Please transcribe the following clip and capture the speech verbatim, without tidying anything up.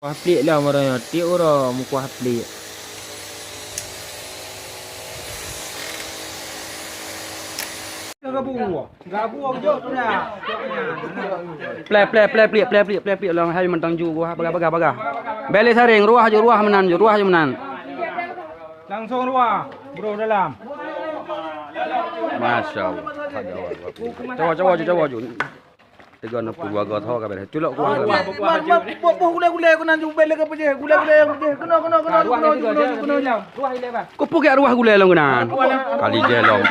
Kuah pliek lah, meurunoe tiep uroe meukuah pliek. Pleh, pleh, pleh pliek, pleh pliek, pleh pliek lom, hai mantong ju, wah, bagah, bagah, bagah. Bèk lé saréng, ruah ju, ruah meunan ju, ruah ju meunan. Langsong ruah, bro dalam. Masya Allah. Cawa, cawa ju, cawa ju. Tiga enam puluh dua goe tho ka beureh. Culok kuah. Boh gulai-gulai keunan ju bèk lé ka peujeuh. Gulai-gulai nyang peujeuh. Keunoe, keunoe, keunoe. Kupeugèt ruah gulai lom keunan. Kali jeh lom.